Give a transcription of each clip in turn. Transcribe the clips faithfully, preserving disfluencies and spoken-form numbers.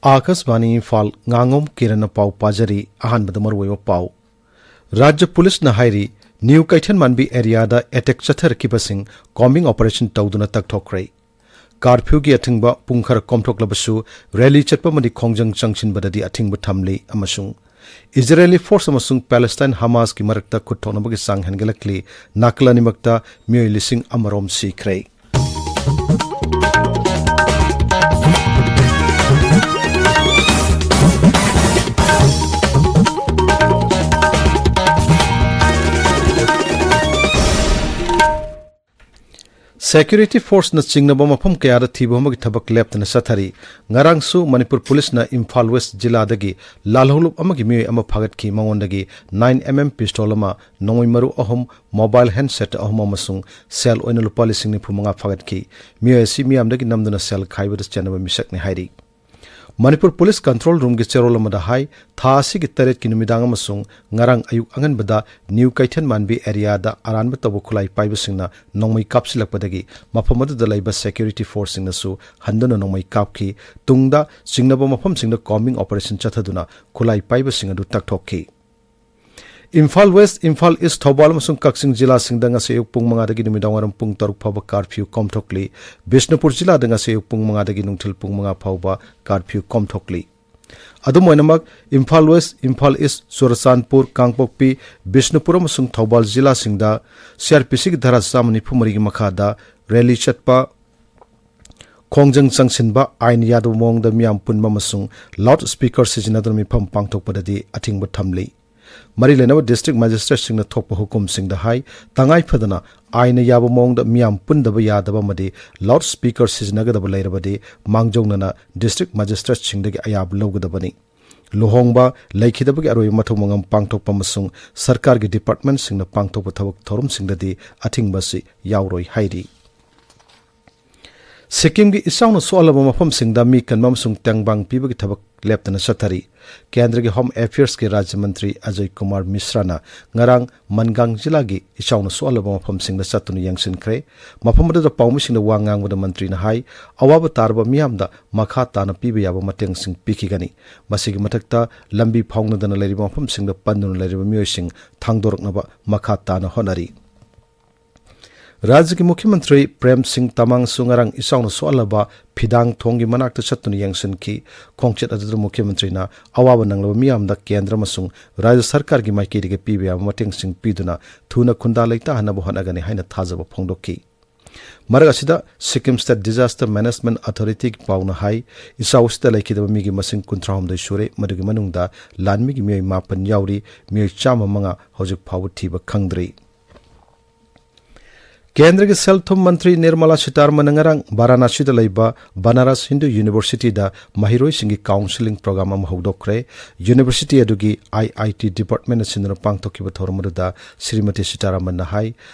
ꯑꯥꯀꯥꯁꯕꯥꯅꯤ ꯏꯝꯐꯥꯜ, ꯉꯥꯉꯣꯝ ꯀꯤꯔꯟꯅ ꯄꯥꯎ ꯄꯥꯖꯔꯤ꯫ ꯑꯍꯥꯟꯕꯗ ꯃꯔꯨꯑꯣꯏꯕ ꯄꯥꯎ꯫ ꯔꯥꯖ꯭ꯌ ꯄꯨꯂꯤꯁꯅ ꯍꯥꯏꯔꯤ, ꯅ꯭ꯌꯨ ꯀꯩꯊꯦꯜ ꯃꯥꯟꯕꯤ ꯑꯦꯔꯤꯌꯥꯗ ꯑꯦꯇꯦꯛ ꯆꯠꯊꯔꯛꯈꯤꯕꯁꯤꯡ ꯀꯣꯝꯕꯤꯡ ꯑꯣꯄꯔꯦꯁꯟ ꯇꯧꯗꯨꯅ ꯇꯛꯊꯣꯛꯈ꯭ꯔꯦ꯫ ꯀꯥꯔꯐ꯭ꯌꯨꯒꯤ ꯑꯊꯤꯡꯕ ꯄꯨꯡ ꯈꯔ ꯀꯣꯝꯊꯣꯛꯂꯕꯁꯨ, ꯔꯦꯂꯤ ꯆꯠꯄ ꯑꯃꯗꯤ ꯈꯣꯡꯖꯪ ꯆꯪꯁꯤꯟꯕꯗꯗꯤ ꯑꯊꯤꯡꯕ ꯊꯝꯂꯤ ꯑꯃꯁꯨꯡ ꯏꯖꯔꯦꯂꯤ ꯐꯣꯔꯁ ꯑꯃꯁꯨꯡ ꯄꯦꯂꯦꯁꯇꯥꯏꯟ ꯍꯃꯥꯁꯀꯤ ꯃꯔꯛꯇ ꯈꯨꯠ ꯊꯣꯛꯅꯕꯒꯤ ꯆꯥꯡ ꯍꯦꯟꯒꯠꯂꯛꯂꯤ꯫ ꯅꯥꯀꯜ ꯑꯅꯤꯃꯛꯇ ꯃꯤꯑꯣꯏ ꯂꯤꯁꯤꯡ ꯑꯃꯔꯣꯝ ꯁꯤꯈ꯭ꯔꯦ꯫ ꯁꯦꯀ꯭ꯌꯨꯔꯤꯇꯤ ꯐꯣꯔꯁꯅ ꯆꯤꯡꯅꯕ ꯃꯐꯝ ꯀꯌꯥꯗ ꯊꯤꯕ ꯍꯨꯝꯕꯒꯤ ꯊꯕꯛ ꯂꯦꯞꯇꯅ ꯆꯠꯊꯔꯤ꯫ ꯉꯔꯥꯡꯁꯨ ꯃꯅꯤꯄꯨꯔ ꯄꯨꯂꯤꯁꯅ ꯏꯝꯐꯥꯜ ꯋꯦꯁ ꯖꯤꯂꯥꯗꯒꯤ ꯂꯥꯜꯍꯧꯂꯨꯞ ꯑꯃꯒꯤ ꯃꯤꯑꯣꯏ ꯑꯃ ꯐꯥꯒꯠꯈꯤ꯫ ꯃꯉꯣꯟꯗꯒꯤ ꯅꯥꯏꯟ ꯑꯦꯝ ꯑꯦꯝ ꯄꯤꯁꯇꯣꯜ ꯑꯃ, ꯅꯣꯡꯃꯩ ꯃꯔꯨ ꯑꯍꯨꯝ, ꯃꯣꯕꯥꯏꯜ ꯍꯦꯟꯗꯁꯦꯠ ꯑꯍꯨꯝ ꯑꯃꯁꯨꯡ ꯁꯦꯜ ꯑꯣꯏꯅ ꯂꯨꯄꯥ ꯂꯤꯁꯤꯡ ꯅꯤꯐꯨ ꯃꯉꯥ ꯐꯥꯒꯠꯈꯤ꯫ ꯃꯤꯑꯣꯏ ꯑꯁꯤ ꯃꯤꯌꯥꯝꯗꯒꯤ ꯅꯝꯗꯨꯅ ꯁꯦꯜ ꯈꯥꯏꯕꯗ ꯆꯦꯟꯅꯕ ꯃꯤꯁꯛꯅꯤ ꯍꯥꯏꯔꯤ꯫ ꯃꯅꯤꯄꯨꯔ ꯄꯨꯂꯤꯁ ꯀꯟꯇ꯭ꯔꯣꯜ ꯔꯨꯝꯒꯤ ꯆꯦꯔꯣꯜ ꯑꯃꯗ ꯍꯥꯏ, ꯊꯥ ꯑꯁꯤꯒꯤ ꯇꯔꯦꯠꯀꯤ ꯅꯨꯃꯤꯗꯥꯡ ꯑꯃꯁꯨꯡ ꯉꯔꯥꯡ ꯑꯌꯨꯛ ꯑꯉꯟꯕꯗ ꯅ꯭ꯌꯨ ꯀꯩꯊꯦꯜ ꯃꯥꯟꯕꯤ ꯑꯦꯔꯤꯌꯥꯗ ꯑꯔꯥꯟꯕ ꯇꯧꯕ ꯈꯨꯠꯂꯥꯏ ꯄꯥꯏꯕꯁꯤꯡꯅ ꯅꯣꯡꯃꯩ ꯀꯥꯞꯁꯤꯜꯂꯛꯄꯗꯒꯤ ꯃꯐꯝ ꯑꯗꯨꯗ ꯂꯩꯕ ꯁꯦꯀ꯭ꯌꯨꯔꯤꯇꯤ ꯐꯣꯔꯁꯁꯤꯡꯅꯁꯨ ꯍꯟꯗꯨꯅ ꯅꯣꯡꯃꯩ ꯀꯥꯞꯈꯤ꯫ ꯇꯨꯡꯗ ꯆꯤꯡꯅꯕ ꯃꯐꯝꯁꯤꯡꯗ ꯀꯣꯝꯕꯤꯡ ꯑꯣꯄꯔꯦꯁꯟ ꯆꯠꯊꯗꯨꯅ ꯈꯨꯠꯂꯥꯏ ꯄꯥꯏꯕꯁꯤꯡ ꯑꯗꯨ ꯇꯛꯊꯣꯛꯈꯤ꯫ ꯏꯝꯐꯥꯜ ꯋꯦꯁ, ꯏꯝꯐꯥꯜ ꯏꯁ, ꯊꯧꯕꯥꯜ ꯑꯃꯁꯨꯡ ꯀꯛꯆꯤꯡ ꯖꯤꯂꯥꯁꯤꯡꯗ ꯉꯁꯤ ꯑꯌꯨꯛ ꯄꯨꯡ ꯃꯉꯥꯗꯒꯤ ꯅꯨꯃꯤꯗꯥꯡ ꯋꯥꯏꯔꯝ ꯄꯨꯡ ꯇꯔꯨꯛ ꯐꯥꯎꯕ ꯀꯥꯔꯐ꯭ꯌꯨ ꯀꯣꯝꯊꯣꯛꯂꯤ꯫ ꯕꯤꯁꯅꯨꯄꯨꯔ ꯖꯤꯂꯥꯗ ꯉꯁꯤ ꯑꯌꯨꯛ ꯄꯨꯡ ꯃꯉꯥꯗꯒꯤ ꯅꯨꯡꯊꯤꯜ ꯄꯨꯡ ꯃꯉꯥ ꯐꯥꯎꯕ ꯀꯥꯔꯐ꯭ꯌꯨ ꯀꯣꯝꯊꯣꯛꯂꯤ꯫ ꯑꯗꯨꯝ ꯑꯣꯏꯅꯃꯛ, ꯏꯝꯐꯥꯜ ꯋꯦꯁ, ꯏꯝꯐꯥꯜ ꯏꯁ, ꯆꯨꯔꯆꯥꯟꯄꯨꯔ, ꯀꯥꯡꯄꯣꯛꯄꯤ, ꯕꯤꯁꯅꯨꯄꯨꯔ ꯑꯃꯁꯨꯡ ꯊꯧꯕꯥꯜ ꯖꯤꯂꯥꯁꯤꯡꯗ ꯁꯤ ꯑꯥꯔ ꯄꯤ ꯁꯤꯒꯤ ꯙꯥꯔꯥ ꯆꯥꯝꯃ ꯅꯤꯐꯨ ꯃꯔꯤꯒꯤ ꯃꯈꯥꯗ ꯔꯦꯂꯤ ꯆꯠꯄ, ꯈꯣꯡꯖꯪ ꯆꯪꯁꯤꯟꯕ, ꯑꯥꯏꯟ ꯌꯥꯗꯕ ꯃꯑꯣꯡꯗ ꯃꯤꯌꯥꯝ ꯄꯨꯟꯕ ꯑꯃꯁꯨꯡ ꯂꯥꯎꯗ ꯁ꯭ꯄꯤꯀꯔ ꯁꯤꯖꯤꯟꯅꯗꯨꯅ ꯃꯤꯐꯝ ꯄꯥꯡꯊꯣꯛꯄꯗꯗꯤ ꯑꯊꯤꯡꯕ ꯊꯝꯂꯤ꯫ ꯃꯔꯤ ꯂꯩꯅꯕ ꯗꯤꯁꯇ꯭ꯔꯤꯛ ꯃꯦꯖꯤꯁꯇ꯭ꯔꯦꯠꯁꯤꯡꯅ ꯊꯣꯛꯄ ꯍꯨꯀꯨꯝꯁꯤꯡꯗ ꯍꯥꯏ, ꯇꯉꯥꯏ ꯐꯗꯅ ꯑꯥꯏꯟꯅ ꯌꯥꯕ ꯃꯑꯣꯡꯗ ꯃꯤꯌꯥꯝ ꯄꯨꯟꯗꯕ ꯌꯥꯗꯕ ꯑꯃꯗꯤ ꯂꯥꯎꯗ ꯁ꯭ꯄꯤꯀꯔ ꯁꯤꯖꯤꯟꯅꯒꯗꯕ ꯂꯩꯔꯕꯗꯤ ꯃꯥꯡꯖꯧꯅꯅ ꯗꯤꯁꯇ꯭ꯔꯤꯛ ꯃꯦꯖꯤꯁꯇ꯭ꯔꯦꯠꯁꯤꯡꯗꯒꯤ ꯑꯌꯥꯕ ꯂꯧꯒꯗꯕꯅꯤ꯫ ꯂꯨꯍꯣꯡꯕ, ꯂꯩꯈꯤꯗꯕꯒꯤ ꯑꯔꯣꯏꯕ ꯃꯊꯧ ꯃꯉꯝ ꯄꯥꯡꯊꯣꯛꯄ ꯑꯃꯁꯨꯡ ꯁꯔꯀꯥꯔꯒꯤ ꯗꯤꯄꯥꯔꯠꯃꯦꯟꯠꯁꯤꯡꯅ ꯄꯥꯡꯊꯣꯛꯄ ꯊꯕꯛ ꯊꯧꯔꯝꯁꯤꯡꯗꯗꯤ ꯑꯊꯤꯡꯕ ꯑꯁꯤ ꯌꯥꯎꯔꯣꯏ ꯍꯥꯏꯔꯤ꯫ ꯁꯤꯛꯀꯤꯝꯒꯤ ꯏꯆꯥꯎꯅ ꯁꯣꯛꯍꯜꯂꯕ ꯃꯐꯝꯁꯤꯡꯗ ꯃꯤ ꯀꯟꯕ ꯑꯃꯁꯨꯡ ꯇꯦꯡꯕꯥꯡ ꯄꯤꯕꯒꯤ ꯊꯕꯛ ꯂꯦꯞꯇꯅ ꯆꯠꯊꯔꯤ꯫ ꯀꯦꯟꯗ꯭ꯔꯒꯤ ꯍꯣꯝ ꯑꯦꯐꯤꯌꯔꯁꯀꯤ ꯔꯥꯖ꯭ꯌ ꯃꯟꯇ꯭ꯔꯤ ꯑꯖꯣꯏ ꯀꯨꯃꯥꯔ ꯃꯤꯁ꯭ꯔꯥꯅ ꯉꯔꯥꯡ ꯃꯟꯒꯥꯡ ꯖꯤꯂꯥꯒꯤ ꯏꯆꯥꯎꯅ ꯁꯣꯛꯍꯜꯂꯕ ꯃꯐꯝꯁꯤꯡꯗ ꯆꯠꯇꯨꯅ ꯌꯦꯡꯁꯤꯟꯈ꯭ꯔꯦ꯫ ꯃꯐꯝ ꯑꯗꯨꯗ ꯄꯥꯎꯃꯤꯁꯤꯡꯗ ꯋꯥ ꯉꯥꯡꯕꯗ ꯃꯟꯇ꯭ꯔꯤꯅ ꯍꯥꯏ, ꯑꯋꯥꯕ ꯇꯥꯔꯕ ꯃꯤꯌꯥꯝꯗ ꯃꯈꯥ ꯇꯥꯅ ꯄꯤꯕ ꯌꯥꯕ ꯃꯇꯦꯡꯁꯤꯡ ꯄꯤꯈꯤꯒꯅꯤ꯫ ꯃꯁꯤꯒꯤ ꯃꯊꯛꯇ ꯂꯝꯕꯤ ꯐꯥꯎꯅꯗꯅ ꯂꯩꯔꯤꯕ ꯃꯐꯝꯁꯤꯡꯗ ꯄꯟꯗꯨꯅ ꯂꯩꯔꯤꯕ ꯃꯤꯑꯣꯏꯁꯤꯡ ꯊꯥꯡꯗꯣꯔꯛꯅꯕ ꯃꯈꯥ ꯇꯥꯅ ꯍꯣꯠꯅꯔꯤ꯫ ꯔꯥꯖ꯭ꯌꯒꯤ ꯃꯨꯈ꯭ꯌ ꯃꯟꯇ꯭ꯔꯤ ꯄ꯭ꯔꯦꯝ ꯁꯤꯡ ꯇꯃꯥꯡꯁꯨ ꯉꯔꯥꯡ ꯏꯆꯥꯎꯅ ꯁꯣꯛꯍꯜꯂꯕ ꯐꯤꯗꯥꯡ ꯊꯣꯡꯒꯤ ꯃꯅꯥꯛꯇ ꯆꯠꯇꯨꯅ ꯌꯦꯡꯁꯤꯟꯈꯤ꯫ ꯈꯣꯡꯆꯠ ꯑꯗꯨꯗ ꯃꯨꯈ꯭ꯌ ꯃꯟꯇ꯭ꯔꯤꯅ ꯑꯋꯥꯕ ꯅꯪꯂꯕ ꯃꯤꯌꯥꯝꯗ ꯀꯦꯟꯗ꯭ꯔ ꯑꯃꯁꯨꯡ ꯔꯥꯖ꯭ꯌ ꯁꯔꯀꯥꯔꯒꯤ ꯃꯥꯏꯀꯩꯗꯒꯤ ꯄꯤꯕ ꯌꯥꯕ ꯃꯇꯦꯡꯁꯤꯡ ꯄꯤꯗꯨꯅ ꯊꯨꯅ ꯈꯨꯟꯗꯥ ꯂꯩꯇꯥꯍꯟꯅꯕ ꯍꯣꯠꯅꯒꯅꯤ ꯍꯥꯏꯅ ꯊꯥꯖꯕ ꯐꯣꯡꯗꯣꯛꯈꯤ꯫ ꯃꯔꯛ ꯑꯁꯤꯗ ꯁꯤꯛꯀꯤꯝ ꯁ꯭ꯇꯦꯠ ꯗꯤꯖꯥꯁꯇꯔ ꯃꯦꯅꯦꯖꯃꯦꯟꯠ ꯑꯊꯣꯔꯤꯇꯤꯒꯤ ꯄꯥꯎꯅ ꯍꯥꯏ, ꯏꯆꯥꯎ ꯑꯁꯤꯗ ꯂꯩꯈꯤꯗꯕ ꯃꯤꯒꯤ ꯃꯁꯤꯡ ꯀꯨꯟꯊ꯭ꯔꯥꯍꯨꯝꯗꯣꯏ ꯁꯨꯔꯦ, ꯃꯗꯨꯒꯤ ꯃꯅꯨꯡꯗ ꯂꯥꯟꯃꯤꯒꯤ ꯃꯤꯑꯣꯏ ꯃꯥꯄꯟ ꯌꯥꯎꯔꯤ, ꯃꯤꯑꯣꯏ ꯆꯥꯝꯃ ꯃꯉꯥ ꯍꯧꯖꯤꯛ ꯐꯥꯎꯕ ꯊꯤꯕ ꯈꯪꯗ꯭ꯔꯤ꯫ ꯀꯦꯟꯗ꯭ꯔꯒꯤ ꯁꯦꯜ ꯊꯨꯝ ꯃꯟꯇ꯭ꯔꯤ ꯅꯤꯔꯃꯂꯥ ꯁꯤꯇꯥꯔꯃꯟꯅ ꯉꯔꯥꯡ ꯕꯥꯔꯥꯅꯥꯁꯤꯗ ꯂꯩꯕ ꯕꯅꯥꯔꯁ ꯍꯤꯟꯗꯨ ꯌꯨꯅꯤꯚꯔꯁꯤꯇꯤꯗ ꯃꯍꯩꯔꯣꯏꯁꯤꯡꯒꯤ ꯀꯥꯎꯟꯁꯤꯂꯤꯡ ꯄ꯭ꯔꯣꯒ꯭ꯔꯥꯝ ꯑꯃ ꯍꯧꯗꯣꯛꯈ꯭ꯔꯦ꯫ ꯌꯨꯅꯤꯚꯔꯁꯤꯇꯤ ꯑꯗꯨꯒꯤ ꯑꯥꯏ ꯑꯥꯏ ꯇꯤ ꯗꯤꯄꯥꯔꯠꯃꯦꯟꯅ ꯁꯤꯟꯗꯨꯅ ꯄꯥꯡꯊꯣꯛꯈꯤꯕ ꯊꯧꯔꯝ ꯑꯗꯨꯗ ꯁ꯭ꯔꯤꯃꯇꯤ ꯁꯤꯇꯥꯔꯥꯃꯟꯅ ꯍꯥꯏ,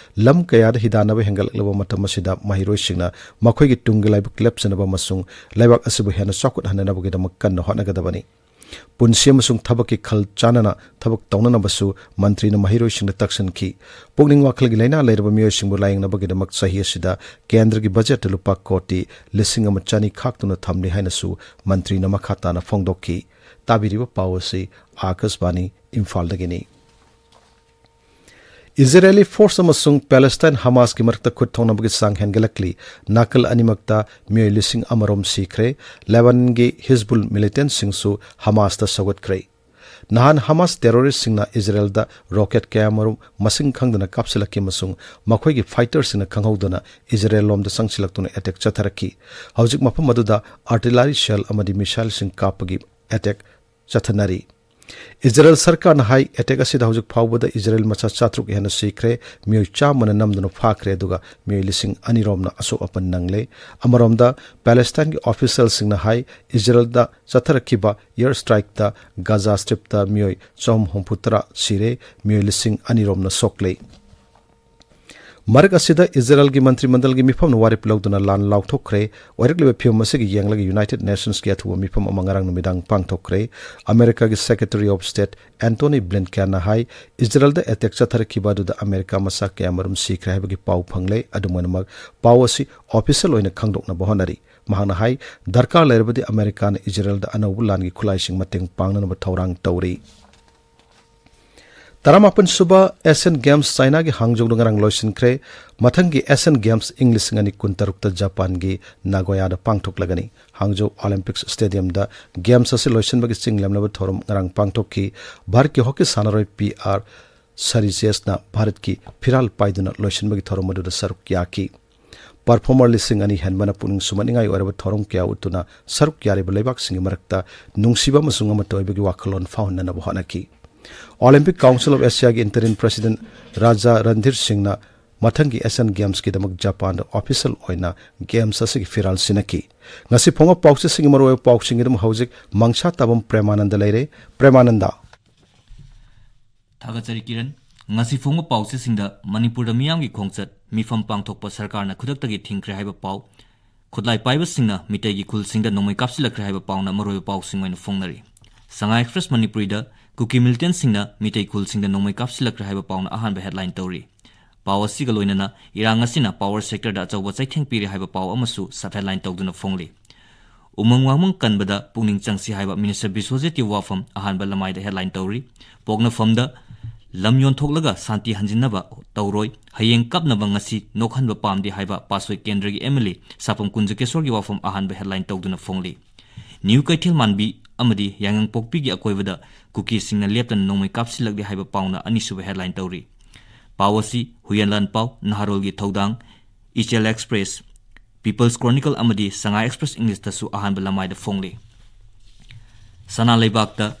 ꯂꯝ ꯀꯌꯥꯗ ꯍꯤꯗꯥꯟꯅꯕ ꯍꯦꯟꯒꯠꯂꯛꯂꯕ ꯃꯇꯝ ꯑꯁꯤꯗ ꯃꯍꯩꯔꯣꯏꯁꯤꯡꯅ ꯃꯈꯣꯏꯒꯤ ꯇꯨꯡꯒꯤ ꯂꯥꯏꯕꯛ ꯂꯦꯞꯆꯅꯕ ꯑꯃꯁꯨꯡ ꯂꯩꯕꯥꯛ ꯑꯁꯤꯕꯨ ꯍꯦꯟꯅ ꯆꯥꯎꯈꯠꯍꯟꯅꯅꯕꯒꯤꯗꯃꯛ ꯀꯟꯅ ꯍꯣꯠꯅꯒꯗꯕꯅꯤ꯫ ꯄꯨꯟꯁꯤ ꯑꯃꯁꯨꯡ ꯊꯕꯛꯀꯤ ꯈꯜ ꯆꯥꯟꯅꯅ ꯊꯕꯛ ꯇꯧꯅꯅꯕꯁꯨ ꯃꯟꯇ꯭ꯔꯤꯅ ꯃꯍꯩꯔꯣꯏꯁꯤꯡꯗ ꯇꯛꯁꯤꯟꯈꯤ꯫ ꯄꯨꯛꯅꯤꯡ ꯋꯥꯈꯜꯒꯤ ꯂꯥꯏꯅꯥ ꯂꯩꯔꯕ ꯃꯤꯑꯣꯏꯁꯤꯡꯕꯨ ꯂꯥꯌꯦꯡꯅꯕꯒꯤꯗꯃꯛ ꯆꯍꯤ ꯑꯁꯤꯗ ꯀꯦꯟꯗ꯭ꯔꯒꯤ ꯕꯖꯦꯠꯇ ꯂꯨꯄꯥ ꯀꯣꯇꯤ ꯂꯤꯁꯤꯡ ꯑꯃ ꯆꯅꯤ ꯈꯥꯛꯇꯨꯅ ꯊꯝꯂꯤ ꯍꯥꯏꯅꯁꯨ ꯃꯟꯇ꯭ꯔꯤꯅ ꯃꯈꯥ ꯇꯥꯅ ꯐꯣꯡꯗꯣꯛꯈꯤ꯫ ꯇꯥꯕꯤꯔꯤꯕ ꯄꯥꯎ ꯑꯁꯤ ꯑꯥꯀꯥꯁꯕꯥꯅꯤ ꯏꯝꯐꯥꯜꯗꯒꯤꯅꯤ꯫ ꯏꯖꯔꯦꯂꯤ ꯐꯣꯔꯁ ꯑꯃꯁꯨꯡ ꯄꯦꯂꯦꯁꯇꯥꯏꯟ ꯍꯃꯥꯁꯀꯤ ꯃꯔꯛꯇ ꯈꯨꯠ ꯊꯣꯛꯅꯕꯒꯤ ꯆꯥꯡ ꯍꯦꯟꯒꯠꯂꯛꯂꯤ꯫ ꯅꯥꯀꯜ ꯑꯅꯤꯃꯛꯇ ꯃꯤꯑꯣꯏ ꯂꯤꯁꯤꯡ ꯑꯃꯔꯣꯝ ꯁꯤꯈ꯭ꯔꯦ꯫ ꯂꯦꯕꯥꯅꯟꯒꯤ ꯍꯤꯖꯕꯨꯜ ꯃꯤꯂꯤꯇꯦꯟꯠꯁꯤꯡꯁꯨ ꯍꯃꯥꯁꯇ ꯁꯧꯒꯠꯈ꯭ꯔꯦ꯫ ꯅꯍꯥꯟ ꯍꯃꯥꯁ ꯇꯦꯔꯣꯔꯤꯁ꯭ꯠꯁꯤꯡꯅ ꯏꯖꯔꯦꯜꯗ ꯔꯣꯀꯦꯠ ꯀꯌꯥꯃꯔꯨꯝ ꯃꯁꯤꯡ ꯈꯪꯗꯅ ꯀꯥꯞꯁꯤꯜꯂꯛꯈꯤ ꯑꯃꯁꯨꯡ ꯃꯈꯣꯏꯒꯤ ꯐꯥꯏꯇꯔꯁꯤꯡꯅ ꯈꯪꯍꯧꯗꯅ ꯏꯖꯔꯦꯜ ꯂꯣꯝꯗ ꯆꯪꯁꯤꯜꯂꯛꯇꯨꯅ ꯑꯦꯇꯦꯛ ꯆꯠꯊꯔꯛꯈꯤ꯫ ꯍꯧꯖꯤꯛ ꯃꯐꯝ ꯑꯗꯨꯗ ꯑꯥꯔꯇꯤꯂꯔꯤ ꯁꯦꯜ ꯑꯃꯗꯤ ꯃꯤꯁꯥꯏꯜꯁꯤꯡ ꯀꯥꯞꯄꯒꯤ ꯑꯦꯇꯦꯛ ꯆꯠꯊꯅꯔꯤ꯫ ꯏꯖꯔꯦꯜ ꯁꯔꯀꯥꯔꯅ ꯍꯥꯏ, ꯑꯦꯇꯦꯛ ꯑꯁꯤꯗ ꯍꯧꯖꯤꯛ ꯐꯥꯎꯕꯗ ꯏꯖꯔꯦꯜ ꯃꯆꯥ ꯆꯥꯇ꯭ꯔꯨꯛ ꯍꯦꯟꯅ ꯁꯤꯈ꯭ꯔꯦ, ꯃꯤꯑꯣꯏ ꯆꯥꯝꯃꯅ ꯅꯝꯗꯨꯅ ꯐꯥꯈ꯭ꯔꯦ, ꯑꯗꯨꯒ ꯃꯤꯑꯣꯏ ꯂꯤꯁꯤꯡ ꯑꯅꯤ ꯔꯣꯝꯅ ꯑꯁꯣꯛ ꯑꯄꯟ ꯅꯪꯂꯦ꯫ ꯑꯃꯔꯣꯝꯗ, ꯄꯦꯂꯦꯁꯇꯥꯏꯟꯒꯤ ꯑꯣꯐꯤꯁꯤꯌꯦꯜꯁꯤꯡꯅ ꯍꯥꯏ, ꯏꯖꯔꯦꯜꯗ ꯆꯠꯊꯔꯛꯈꯤꯕ ꯑꯦꯌꯔ ꯁ꯭ꯇ꯭ꯔꯥꯏꯛꯇ ꯒꯥꯖꯥ ꯁ꯭ꯇ꯭ꯔꯤꯞꯇ ꯃꯤꯑꯣꯏ ꯆꯍꯨꯝ ꯍꯨꯝꯐꯨ ꯇꯔꯥ ꯁꯤꯔꯦ, ꯃꯤꯑꯣꯏ ꯂꯤꯁꯤꯡ ꯑꯅꯤ ꯔꯣꯝꯅ ꯁꯣꯛꯂꯦ꯫ ꯃꯔꯛ ꯑꯁꯤꯗ, ꯏꯖꯔꯦꯜꯒꯤ ꯃꯟꯇ꯭ꯔꯤ ꯃꯟꯗꯜꯒꯤ ꯃꯤꯐꯝꯅ ꯋꯥꯔꯦꯞ ꯂꯧꯗꯨꯅ ꯂꯥꯟ ꯂꯥꯎꯊꯣꯛꯈ꯭ꯔꯦ꯫ ꯑꯣꯏꯔꯛꯂꯤꯕ ꯐꯤꯕꯝ ꯑꯁꯤꯒꯤ ꯌꯦꯡꯂꯒ, ꯌꯨꯅꯥꯏꯇꯦꯗ ꯅꯦꯁꯟꯁꯀꯤ ꯑꯊꯨꯕ ꯃꯤꯐꯝ ꯑꯃ ꯉꯔꯥꯡ ꯅꯨꯃꯤꯗꯥꯡ ꯄꯥꯡꯊꯣꯛꯈ꯭ꯔꯦ꯫ ꯑꯃꯦꯔꯤꯀꯥꯒꯤ ꯁꯦꯀ꯭ꯔꯦꯇꯔꯤ ꯑꯣꯐ ꯁ꯭ꯇꯦꯠ ꯑꯦꯟꯇꯣꯅꯤ ꯕ꯭ꯂꯤꯟꯀꯦꯟꯅ ꯍꯥꯏ, ꯏꯖꯔꯦꯜꯗ ꯑꯦꯇꯦꯛ ꯆꯠꯊꯔꯛꯈꯤꯕ ꯑꯗꯨꯗ ꯑꯃꯦꯔꯤꯀꯥ ꯃꯆꯥ ꯀꯌꯥꯃꯔꯨꯝ ꯁꯤꯈ꯭ꯔꯦ ꯍꯥꯏꯕꯒꯤ ꯄꯥꯎ ꯐꯪꯂꯦ꯫ ꯑꯗꯨꯝ ꯑꯣꯏꯅꯃꯛ, ꯄꯥꯎ ꯑꯁꯤ ꯑꯣꯐꯤꯁꯤꯌꯦꯜ ꯑꯣꯏꯅ ꯈꯪꯗꯣꯛꯅꯕ ꯍꯣꯠꯅꯔꯤ꯫ ꯃꯍꯥꯛꯅ ꯍꯥꯏ, ꯗꯔꯀꯥꯔ ꯂꯩꯔꯕꯗꯤ ꯑꯃꯦꯔꯤꯀꯥꯅ ꯏꯖꯔꯦꯜꯗ ꯑꯅꯧꯕ ꯂꯥꯟꯒꯤ ꯈꯨꯠꯂꯥꯏꯁꯤꯡ ꯃꯇꯦꯡ ꯄꯥꯡꯅꯅꯕ ꯊꯧꯔꯥꯡ ꯇꯧꯔꯤ꯫ ꯇꯔꯥꯃꯥꯄꯟ ꯁꯨꯕ ꯑꯦꯁꯤꯌꯥꯟ ꯒꯦꯝꯁ ꯆꯥꯏꯅꯥꯒꯤ ꯍꯥꯡꯖꯧꯗ ꯉꯔꯥꯡ ꯂꯣꯏꯁꯤꯟꯈ꯭ꯔꯦ꯫ ꯃꯊꯪꯒꯤ ꯑꯦꯁꯤꯌꯥꯟ ꯒꯦꯝꯁ ꯏꯪ ꯂꯤꯁꯤꯡ ꯑꯅꯤ ꯀꯨꯟꯇꯔꯨꯛꯇ ꯖꯄꯥꯟꯒꯤ ꯅꯥꯒꯣꯌꯥꯗ ꯄꯥꯡꯊꯣꯛꯂꯒꯅꯤ꯫ ꯍꯥꯡꯖꯧ ꯑꯣꯂꯤꯝꯄꯤꯛꯁ ꯁ꯭ꯇꯦꯗꯤꯌꯝꯗ ꯒꯦꯝꯁ ꯑꯁꯤ ꯂꯣꯏꯁꯤꯟꯕꯒꯤ ꯆꯤꯡ ꯂꯦꯝꯅꯕ ꯊꯧꯔꯝ ꯉꯔꯥꯡ ꯄꯥꯡꯊꯣꯛꯈꯤ꯫ ꯚꯥꯔꯠꯀꯤ ꯍꯣꯀꯤ ꯁꯥꯟꯅꯔꯣꯏ ꯄꯤ ꯑꯥꯔ ꯁꯔꯤꯖꯦꯁꯅ ꯚꯥꯔꯠꯀꯤ ꯐꯤꯔꯥꯜ ꯄꯥꯏꯗꯨꯅ ꯂꯣꯏꯁꯤꯟꯕꯒꯤ ꯊꯧꯔꯝ ꯑꯗꯨꯗ ꯁꯔꯨꯛ ꯌꯥꯈꯤ꯫ ꯄꯔꯐꯣꯔꯃꯔ ꯂꯤꯁꯤꯡ ꯑꯅꯤ ꯍꯦꯟꯕꯅ ꯄꯨꯛꯅꯤꯡ ꯁꯨꯝꯍꯠꯅꯤꯡꯉꯥꯏ ꯑꯣꯏꯔꯕ ꯊꯧꯔꯝ ꯀꯌꯥ ꯎꯠꯇꯨꯅ ꯁꯔꯨꯛ ꯌꯥꯔꯤꯕ ꯂꯩꯕꯥꯛꯁꯤꯡꯒꯤ ꯃꯔꯛꯇ ꯅꯨꯡꯁꯤꯕ ꯑꯃꯁꯨꯡ ꯑꯃꯠꯇ ꯑꯣꯏꯕꯒꯤ ꯋꯥꯈꯜꯂꯣꯟ ꯐꯥꯎꯍꯟꯅꯅꯕ ꯍꯣꯠꯅꯈꯤ꯫ ꯑꯣꯂꯤꯝꯄꯤꯛ ꯀꯥꯎꯟꯁꯤꯜ ꯑꯣꯐ ꯑꯦꯁꯤꯌꯥꯒꯤ ꯏꯟꯇꯔꯤꯝ ꯄ꯭ꯔꯦꯁꯤꯗꯦꯟꯠ ꯔꯥꯖꯥ ꯔꯟꯙꯤꯔ ꯁꯤꯡꯅ ꯃꯊꯪꯒꯤ ꯑꯦꯁꯤꯌꯥꯟ ꯒꯦꯝꯁꯀꯤꯗꯃꯛ ꯖꯄꯥꯟꯗ ꯑꯣꯐꯤꯁꯤꯌꯦꯜ ꯑꯣꯏꯅ ꯒꯦꯝꯁ ꯑꯁꯤꯒꯤ ꯐꯤꯔꯥꯜ ꯁꯤꯟꯅꯈꯤ꯫ ꯉꯁꯤ ꯐꯣꯡꯕ ꯄꯥꯎꯆꯦꯁꯤꯡꯒꯤ ꯃꯔꯨꯑꯣꯏꯕ ꯄꯥꯎꯁꯤꯡꯒꯤꯗꯃꯛ ꯍꯧꯖꯤꯛ ꯃꯪꯁꯥ ꯇꯥꯕꯝ ꯄ꯭ꯔꯦꯃꯥꯅꯟꯗ ꯂꯩꯔꯦ꯫ ꯄ꯭ꯔꯦꯃꯥꯅꯟꯗ꯫ ꯊꯥꯒꯠꯆꯔꯤ ꯀꯤꯔꯟ꯫ ꯉꯁꯤ ꯐꯣꯡꯕ ꯄꯥꯎꯆꯦꯁꯤꯡꯗ ꯃꯅꯤꯄꯨꯔꯗ ꯃꯤꯌꯥꯝꯒꯤ ꯈꯣꯡꯆꯠ, ꯃꯤꯐꯝ ꯄꯥꯡꯊꯣꯛꯄ ꯁꯔꯀꯥꯔꯅ ꯈꯨꯗꯛꯇꯒꯤ ꯊꯤꯡꯈ꯭ꯔꯦ ꯍꯥꯏꯕ ꯄꯥꯎ, ꯈꯨꯠꯂꯥꯏ ꯄꯥꯏꯕꯁꯤꯡꯅ ꯃꯤꯇꯩꯒꯤ ꯈꯨꯜꯁꯤꯡꯗ ꯅꯣꯡꯃꯩ ꯀꯥꯞꯁꯤꯜꯂꯛꯈ꯭ꯔꯦ ꯍꯥꯏꯕ ꯄꯥꯎꯅ ꯃꯔꯨꯑꯣꯏꯕ ꯄꯥꯎꯁꯤꯡ ꯑꯣꯏꯅ ꯐꯣꯡꯅꯔꯤ꯫ ꯁꯉꯥꯏ ꯑꯦꯛꯁꯄ꯭ꯔꯦꯁ ꯃꯅꯤꯄꯨꯔꯤꯗ ꯀꯨꯀꯤ ꯃꯤꯂꯤꯇꯦꯟꯠꯁꯤꯡꯅ ꯃꯤꯇꯩ ꯈꯨꯜꯁꯤꯡꯗ ꯅꯣꯡꯃꯩ ꯀꯥꯞꯁꯤꯜꯂꯛꯈ꯭ꯔꯦ ꯍꯥꯏꯕ ꯄꯥꯎꯅ ꯑꯍꯥꯟꯕ ꯍꯦꯗꯂꯥꯏꯟ ꯇꯧꯔꯤ꯫ ꯄꯥꯎ ꯑꯁꯤꯒ ꯂꯣꯏꯅꯅ ꯏꯔꯥꯡ ꯑꯁꯤꯅ ꯄꯥꯋꯔ ꯁꯦꯛꯇꯔꯗ ꯑꯆꯧꯕ ꯆꯩꯊꯦꯡ ꯄꯤꯔꯦ ꯍꯥꯏꯕ ꯄꯥꯎ ꯑꯃꯁꯨ ꯁꯕ ꯍꯦꯗꯂꯥꯏꯟ ꯇꯧꯗꯨꯅ ꯐꯣꯡꯂꯤ꯫ ꯎꯃꯪ ꯋꯥꯃꯪ ꯀꯟꯕꯗ ꯄꯨꯛꯅꯤꯡ ꯆꯪꯁꯤ ꯍꯥꯏꯕ ꯃꯤꯅꯤꯁꯇꯔ ꯕꯤꯁ꯭ꯋꯖꯤꯠꯀꯤ ꯋꯥꯐꯝ ꯑꯍꯥꯟꯕ ꯂꯃꯥꯏꯗ ꯍꯦꯗꯂꯥꯏꯟ ꯇꯧꯔꯤ꯫ ꯄꯣꯛꯅꯐꯝꯗ ꯂꯝ ꯌꯣꯟꯊꯣꯛꯂꯒ ꯁꯥꯟꯇꯤ ꯍꯟꯖꯤꯟꯅꯕ ꯇꯧꯔꯣꯏ, ꯍꯌꯦꯡ ꯀꯞꯅꯕ ꯉꯁꯤ ꯅꯣꯛꯍꯟꯕ ꯄꯥꯝꯗꯦ ꯍꯥꯏꯕ ꯄꯥꯠꯁꯣꯏ ꯀꯦꯟꯗ꯭ꯔꯒꯤ ꯑꯦꯝ ꯑꯦꯜ ꯑꯦ ꯁꯥꯄꯝ ꯀꯨꯟꯖꯀꯦꯁꯣꯔꯒꯤ ꯋꯥꯐꯝ ꯑꯍꯥꯟꯕ ꯍꯦꯗꯂꯥꯏꯟ ꯇꯧꯗꯨꯅ ꯐꯣꯡꯂꯤ꯫ ꯅ꯭ꯌꯨ ꯀꯩꯊꯦꯜ ꯃꯥꯟꯕꯤ ꯑꯃꯗꯤ ꯌꯥꯏꯉꯪꯄꯣꯛꯄꯤꯒꯤ ꯑꯀꯣꯏꯕꯗ ꯀꯨꯀꯤꯁꯤꯡꯅ ꯂꯦꯞꯇꯅ ꯅꯣꯡꯃꯩ ꯀꯥꯞꯁꯤꯜꯂꯛꯂꯤ ꯍꯥꯏꯕ ꯄꯥꯎꯅ ꯑꯅꯤꯁꯨꯕ ꯍꯦꯗꯂꯥꯏꯟ ꯇꯧꯔꯤ꯫ ꯄꯥꯎ ꯑꯁꯤ ꯍꯨꯌꯦꯟꯂꯥꯟ ꯄꯥꯎ, ꯅꯍꯥꯔꯣꯜꯒꯤ ꯊꯧꯗꯥꯡ, ꯏꯆꯦꯜ ꯑꯦꯛꯁꯄ꯭ꯔꯦꯁ, ꯄꯤꯄꯜꯁ ꯀ꯭ꯔꯣꯅꯤꯀꯜ ꯑꯃꯗꯤ ꯁꯉꯥꯏ ꯑꯦꯛꯁꯄ꯭ꯔꯦꯁ ꯏꯪꯂꯤꯁꯇꯁꯨ ꯑꯍꯥꯟꯕ ꯂꯃꯥꯏꯗ ꯐꯣꯡꯂꯤ꯫ ꯁꯅꯥ ꯂꯩꯕꯥꯛꯇ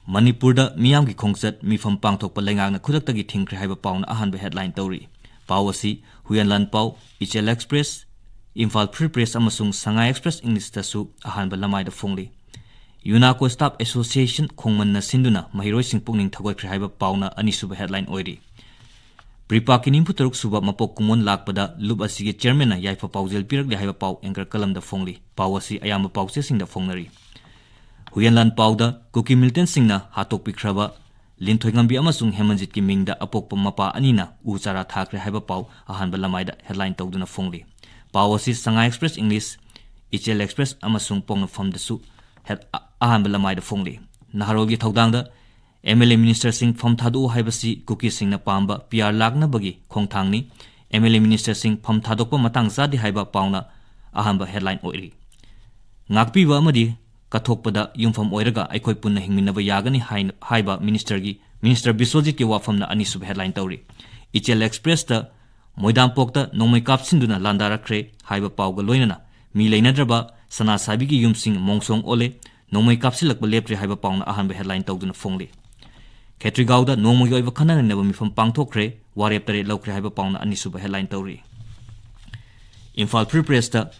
ꯃꯅꯤꯄꯨꯔꯗ ꯃꯤꯌꯥꯝꯒꯤ ꯈꯣꯡꯆꯠ, ꯃꯤꯐꯝ ꯄꯥꯡꯊꯣꯛꯄ ꯂꯩꯉꯥꯛꯅ ꯈꯨꯗꯛꯇꯒꯤ ꯊꯤꯡꯈ꯭ꯔꯦ ꯍꯥꯏꯕ ꯄꯥꯎꯅ ꯑꯍꯥꯟꯕ ꯍꯦꯗꯂꯥꯏꯟ ꯇꯧꯔꯤ꯫ ꯄꯥꯎ ꯑꯁꯤ ꯍꯨꯌꯦꯟꯂꯥꯟ ꯄꯥꯎ, ꯏꯆꯦꯜ ꯑꯦꯛꯁꯄ꯭ꯔꯦꯁ, ꯏꯝꯐꯥꯜ ꯐ꯭ꯔꯤ ꯄ꯭ꯔꯦꯁ ꯑꯃꯁꯨꯡ ꯁꯉꯥꯏ ꯑꯦꯛꯁꯄ꯭ꯔꯦꯁ ꯏꯪꯂꯤꯁꯇꯁꯨ ꯑꯍꯥꯟꯕ ꯂꯃꯥꯏꯗ ꯐꯣꯡꯂꯤ꯫ ꯌꯨꯅꯥꯀꯣ ꯁ꯭ꯇꯥꯐ ꯑꯦꯁꯣꯁꯤꯌꯦꯁꯟ ꯈꯣꯡꯃꯟꯅ ꯁꯤꯟꯗꯨꯅ ꯃꯍꯩꯔꯣꯏꯁꯤꯡ ꯄꯨꯛꯅꯤꯡ ꯊꯧꯒꯠꯈ꯭ꯔꯦ ꯍꯥꯏꯕ ꯄꯥꯎꯅ ꯑꯅꯤꯁꯨꯕ ꯍꯦꯗꯂꯥꯏꯟ ꯑꯣꯏꯔꯤ꯫ ꯔꯤꯄꯥꯛꯀꯤ ꯅꯤꯐꯨ ꯇꯔꯨꯛ ꯁꯨꯕ ꯃꯄꯣꯛ ꯀꯨꯝꯑꯣꯟ ꯂꯥꯛꯄꯗ ꯂꯨꯞ ꯑꯁꯤꯒꯤ ꯆꯤꯌꯔꯃꯦꯟꯅ ꯌꯥꯏꯐ ꯄꯥꯎꯖꯦꯜ ꯄꯤꯔꯛꯂꯦ ꯍꯥꯏꯕ ꯄꯥꯎ ꯑꯦꯡꯀꯔ ꯀꯂꯝꯗ ꯐꯣꯡꯂꯤ꯫ ꯄꯥꯎ ꯑꯁꯤ ꯑꯌꯥꯝꯕ ꯄꯥꯎꯆꯦꯁꯤꯡꯗ ꯐꯣꯡꯅꯔꯤ꯫ ꯍꯨꯌꯦꯟꯂꯥꯟ ꯄꯥꯎꯗ ꯀꯨꯀꯤ ꯃꯤꯂꯤꯇꯦꯟꯁꯤꯡꯅ ꯍꯥꯠꯇꯣꯛꯄꯤꯈ꯭ꯔꯕ ꯂꯤꯟꯊꯣꯏꯉꯝꯕꯤ ꯑꯃꯁꯨꯡ ꯍꯦꯃꯟꯖꯤꯠꯀꯤ ꯃꯤꯡꯗ ꯑꯄꯣꯛꯄ ꯃꯄꯥ ꯑꯅꯤꯅ ꯎ ꯆꯥꯔꯥ ꯊꯥꯈ꯭ꯔꯦ ꯍꯥꯏꯕ ꯄꯥꯎ ꯑꯍꯥꯟꯕ ꯂꯃꯥꯏꯗ ꯍꯦꯗꯂꯥꯏꯟ ꯇꯧꯗꯨꯅ ꯐꯣꯡꯂꯤ꯫ ꯄꯥꯎ ꯑꯁꯤ ꯁꯉꯥꯏ ꯑꯦꯛꯁꯄ꯭ꯔꯦꯁ ꯏꯪꯂꯤꯁ, ꯏꯆꯦꯜ ꯑꯦꯛꯁꯄ꯭ꯔꯦꯁ ꯑꯃꯁꯨꯡ ꯄꯣꯛꯅꯐꯝꯗꯁꯨ ꯍꯦꯗ-, ꯑ-, ꯑꯍꯥꯟꯕ ꯂꯃꯥꯏꯗ ꯐꯣꯡꯂꯤ꯫ ꯅꯍꯥꯔꯣꯜꯒꯤ ꯊꯧꯗꯥꯡꯗ ꯑꯦꯝ ꯑꯦꯜ ꯑꯦ ꯃꯤꯅꯤꯁꯇꯔꯁꯤꯡ ꯐꯝ ꯊꯥꯗꯣꯛꯎ ꯍꯥꯏꯕꯁꯤ ꯀꯨꯀꯤꯁꯤꯡꯅ ꯄꯥꯝꯕ ꯄꯤ ꯑꯥꯔ ꯂꯥꯛꯅꯕꯒꯤ ꯈꯣꯡꯊꯥꯡꯅꯤ꯫ ꯑꯦꯝ ꯑꯦꯜ ꯑꯦ ꯃꯤꯅꯤꯁꯇꯔꯁꯤꯡ ꯐꯝ ꯊꯥꯗꯣꯛꯄ ꯃꯇꯥꯡ ꯆꯥꯗꯦ ꯍꯥꯏꯕ ꯄꯥꯎꯅ ꯑꯍꯥꯟꯕ ꯍꯦꯗꯂꯥꯏꯟ ꯑꯣꯏꯔꯤ꯫ ꯉꯥꯛꯄꯤꯕ ꯑꯃꯗꯤ ꯀꯠꯊꯣꯛꯄꯗ ꯌꯨꯝꯐꯝ ꯑꯣꯏꯔꯒ ꯑꯩꯈꯣꯏ ꯄꯨꯟꯅ ꯍꯤꯡꯃꯤꯟꯅꯕ ꯌꯥꯒꯅꯤ ꯍꯥꯏꯅ, ꯍꯥꯏꯕ ꯃꯤꯅꯤꯁꯇꯔꯒꯤ, ꯃꯤꯅꯤꯁꯇꯔ ꯕꯤꯁ꯭ꯋꯖꯤꯠꯀꯤ ꯋꯥꯐꯝꯅ ꯑꯅꯤꯁꯨꯕ ꯍꯦꯗꯂꯥꯏꯟ ꯇꯧꯔꯤ꯫ ꯏꯆꯦꯜ ꯑꯦꯛꯁꯄ꯭ꯔꯦꯁꯇ ꯃꯣꯏꯗꯥꯝꯄꯣꯛꯇ ꯅꯣꯡꯃꯩ ꯀꯥꯞꯁꯤꯟꯗꯨꯅ ꯂꯥꯟꯗꯥꯔꯛꯈ꯭ꯔꯦ ꯍꯥꯏꯕ ꯄꯥꯎꯒ ꯂꯣꯏꯅꯅ ꯃꯤ ꯂꯩꯅꯗ꯭ꯔꯕ ꯁꯅꯥꯁꯥꯕꯤꯒꯤ ꯌꯨꯝꯁꯤꯡ ꯃꯣꯡꯁꯣꯡ ꯑꯣꯜꯂꯦ, ꯅꯣꯡꯃꯩ ꯀꯥꯞꯁꯤꯜꯂꯛꯄ ꯂꯦꯞꯇ꯭ꯔꯤ ꯍꯥꯏꯕ ꯄꯥꯎꯅ ꯑꯍꯥꯟꯕ ꯍꯦꯗꯂꯥꯏꯟ ꯇꯧꯗꯨꯅ ꯐꯣꯡꯂꯤ꯫ ꯈꯦꯇ꯭ꯔꯤꯒꯥꯎꯗ ꯅꯣꯡꯃꯒꯤ ꯑꯣꯏꯕ ꯈꯟꯅ ꯅꯩꯅꯕ ꯃꯤꯐꯝ ꯄꯥꯡꯊꯣꯛꯈ꯭ꯔꯦ, ꯋꯥꯔꯦꯞ ꯇꯔꯦꯠ ꯂꯧꯈ꯭ꯔꯦ ꯍꯥꯏꯕ ꯄꯥꯎꯅ ꯑꯅꯤꯁꯨꯕ ꯍꯦꯗꯂꯥꯏꯟ ꯇꯧꯔꯤ꯫ ꯏꯝꯐꯥꯜ ꯐ꯭ꯔꯤ ꯄ꯭ꯔꯦꯁꯇ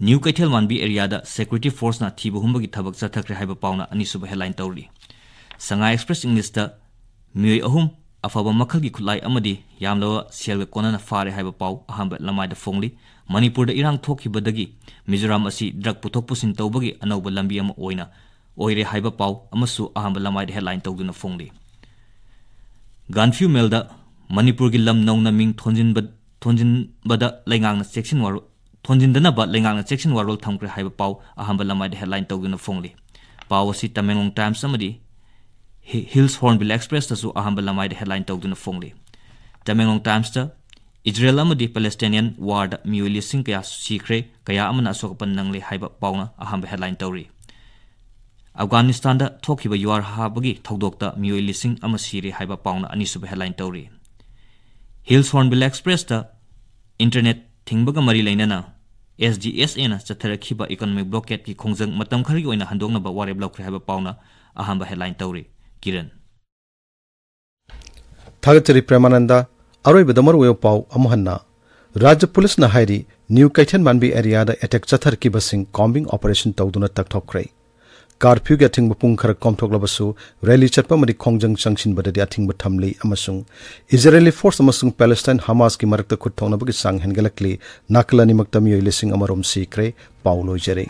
ꯅ꯭ꯌꯨ ꯀꯩꯊꯦꯜ ꯃꯥꯟꯕꯤ ꯑꯦꯔꯤꯌꯥꯗ ꯁꯦꯀ꯭ꯌꯨꯔꯤꯇꯤ ꯐꯣꯔꯁꯅ ꯊꯤꯕ ꯍꯨꯝꯕꯒꯤ ꯊꯕꯛ ꯆꯠꯊꯈ꯭ꯔꯦ ꯍꯥꯏꯕ ꯄꯥꯎꯅ ꯑꯅꯤꯁꯨꯕ ꯍꯦꯗꯂꯥꯏꯟ ꯇꯧꯔꯤ꯫ ꯁꯉꯥꯏ ꯑꯦꯛꯁꯄ꯭ꯔꯦꯁ ꯏꯪꯂꯤꯁꯇ ꯃꯤꯑꯣꯏ ꯑꯍꯨꯝ ꯑꯐꯕ ꯃꯈꯜꯒꯤ ꯈꯨꯠꯂꯥꯏ ꯑꯃꯗꯤ ꯌꯥꯝꯂꯕ ꯁꯦꯜꯒ ꯀꯣꯟꯅꯅ ꯐꯥꯔꯦ ꯍꯥꯏꯕ ꯄꯥꯎ ꯑꯍꯥꯟꯕ ꯂꯃꯥꯏꯗ ꯐꯣꯡꯂꯤ꯫ ꯃꯅꯤꯄꯨꯔꯗ ꯏꯔꯥꯡ ꯊꯣꯛꯈꯤꯕꯗꯒꯤ ꯃꯤꯖꯣꯔꯥꯝ ꯑꯁꯤ ꯗ꯭ꯔꯒ ꯄꯨꯊꯣꯛ ꯄꯨꯁꯤꯟ ꯇꯧꯕꯒꯤ ꯑꯅꯧꯕ ꯂꯝꯕꯤ ꯑꯃ ꯑꯣꯏꯅ ꯑꯣꯏꯔꯦ ꯍꯥꯏꯕ ꯄꯥꯎ ꯑꯃꯁꯨ ꯑꯍꯥꯟꯕ ꯂꯃꯥꯏꯗ ꯍꯦꯗꯂꯥꯏꯟ ꯇꯧꯗꯨꯅ ꯐꯣꯡꯂꯤ꯫ ꯒꯥꯟꯐ꯭ꯌꯨ ꯃꯦꯜꯗ ꯃꯅꯤꯄꯨꯔꯒꯤ ꯂꯝ ꯅꯧꯅ ꯃꯤꯡ ꯊꯣꯟꯖꯤꯟꯕ, ꯊꯣꯟꯖꯤꯟꯕꯗ ꯂꯩꯉꯥꯛꯅ ꯆꯦꯛꯁꯤꯟ ꯋꯥꯔꯣ-, ꯊꯣꯟꯖꯤꯟꯗꯅꯕ ꯂꯩꯉꯥꯛꯅ ꯆꯦꯛꯁꯤꯟ ꯋꯥꯔꯣꯜ ꯊꯝꯈ꯭ꯔꯦ ꯍꯥꯏꯕ ꯄꯥꯎ ꯑꯍꯥꯟꯕ ꯂꯃꯥꯏꯗ ꯍꯦꯗꯂꯥꯏꯟ ꯇꯧꯗꯨꯅ ꯐꯣꯡꯂꯤ꯫ ꯄꯥꯎ ꯑꯁꯤ ꯇꯃꯦꯡꯂꯣꯡ ꯇꯥꯏꯝꯁ ꯑꯃꯗꯤ ꯍꯤ-, ꯍꯤꯜꯁ ꯍꯣꯔꯟꯕꯤꯜ ꯑꯦꯛꯁꯄ꯭ꯔꯦꯁꯇꯁꯨ ꯑꯍꯥꯟꯕ ꯂꯃꯥꯏꯗ ꯍꯦꯗꯂꯥꯏꯟ ꯇꯧꯗꯨꯅ ꯐꯣꯡꯂꯤ꯫ ꯇꯃꯦꯡꯂꯣꯡ ꯇꯥꯏꯝꯁꯇ ꯏꯖꯔꯦꯜ ꯑꯃꯗꯤ ꯄꯦꯂꯦꯁꯇꯥꯏꯅꯤꯌꯟ ꯋꯥꯔꯗ ꯃꯤꯑꯣꯏ ꯂꯤꯁꯤꯡ ꯀꯌꯥ ꯁꯤꯈ꯭ꯔꯦ, ꯀꯌꯥ ꯑꯃꯅ ꯑꯁꯣꯛ ꯑꯄꯟ ꯅꯪꯂꯦ ꯍꯥꯏꯕ ꯄꯥꯎꯅ ꯑꯍꯥꯟꯕ ꯍꯦꯗꯂꯥꯏꯟ ꯇꯧꯔꯤ꯫ ꯑꯐꯒꯥꯅꯤꯁꯇꯥꯟꯗ ꯊꯣꯛꯈꯤꯕ ꯌꯨꯍꯥꯔ ꯍꯥꯕꯒꯤ ꯊꯧꯗꯣꯛꯇ ꯃꯤꯑꯣꯏ ꯂꯤꯁꯤꯡ ꯑꯃ ꯁꯤꯔꯦ ꯍꯥꯏꯕ ꯄꯥꯎꯅ ꯑꯅꯤꯁꯨꯕ ꯍꯦꯗꯂꯥꯏꯟ ꯇꯧꯔꯤ꯫ ꯍꯤꯜꯁ ꯍꯣꯔꯟꯕꯤꯜ ꯑꯦꯛꯁꯄ꯭ꯔꯦꯁꯇ ꯏꯟꯇꯔꯅꯦꯠ ꯊꯤꯡꯕꯒ ꯃꯔꯤ ꯂꯩꯅꯅ ꯑꯦꯁ ꯗꯤ ꯑꯦꯁ ꯑꯦꯅ ꯆꯠꯊꯔꯛꯈꯤꯕ ꯏꯀꯣꯅꯣꯃꯤꯛ ꯕ꯭ꯂꯣꯀꯦꯠꯀꯤ ꯈꯣꯡꯖꯪ ꯃꯇꯝ ꯈꯔꯒꯤ ꯑꯣꯏꯅ ꯍꯟꯗꯣꯛꯅꯕ ꯋꯥꯔꯦꯞ ꯂꯧꯈ꯭ꯔꯦ ꯍꯥꯏꯕ ꯄꯥꯎꯅ ꯑꯍꯥꯟꯕ ꯍꯦꯗꯂꯥꯏꯟ ꯇꯧꯔꯤ꯫ ꯀꯤꯔꯟ꯫ ꯊꯥꯒꯠꯆꯔꯤ ꯄ꯭ꯔꯦꯃꯥꯅꯟꯗ꯫ ꯑꯔꯣꯏꯕꯗ ꯃꯔꯨꯑꯣꯏꯕ ꯄꯥꯎ ꯑꯃꯨꯛ ꯍꯟꯅ꯫ ꯔꯥꯖ꯭ꯌ ꯄꯨꯂꯤꯁꯅ ꯍꯥꯏꯔꯤ, ꯅ꯭ꯌꯨ ꯀꯩꯊꯦꯜ ꯃꯥꯟꯕꯤ ꯑꯦꯔꯤꯌꯥꯗ ꯑꯦꯇꯦꯛ ꯆꯠꯊꯔꯛꯈꯤꯕꯁꯤꯡ ꯀꯣꯝꯕꯤꯡ ꯑꯣꯄꯔꯦꯁꯟ ꯇꯧꯗꯨꯅ ꯇꯛꯊꯣꯛꯈ꯭ꯔꯦ꯫ ꯀꯥꯔꯐ꯭ꯌꯨꯒꯤ ꯑꯊꯤꯡꯕ ꯄꯨꯡ ꯈꯔ ꯀꯣꯝꯊꯣꯛꯂꯕꯁꯨ, ꯔꯦꯂꯤ ꯆꯠꯄ ꯑꯃꯗꯤ ꯈꯣꯡꯖꯪ ꯆꯪꯁꯤꯟꯕꯗꯗꯤ ꯑꯊꯤꯡꯕ ꯊꯝꯂꯤ ꯑꯃꯁꯨꯡ ꯏꯖꯔꯦꯂꯤ ꯐꯣꯔꯁ ꯑꯃꯁꯨꯡ ꯄꯦꯂꯦꯁꯇꯥꯏꯟ ꯍꯃꯥꯁꯀꯤ ꯃꯔꯛꯇ ꯈꯨꯠ ꯊꯣꯛꯅꯕꯒꯤ ꯆꯥꯡ ꯍꯦꯟꯒꯠꯂꯛꯂꯤ꯫ ꯅꯥꯀꯜ ꯑꯅꯤꯃꯛꯇ ꯃꯤꯑꯣꯏ ꯂꯤꯁꯤꯡ ꯑꯃꯔꯣꯝ ꯁꯤꯈ꯭ꯔꯦ꯫ ꯄꯥꯎ ꯂꯣꯏꯖꯔꯦ꯫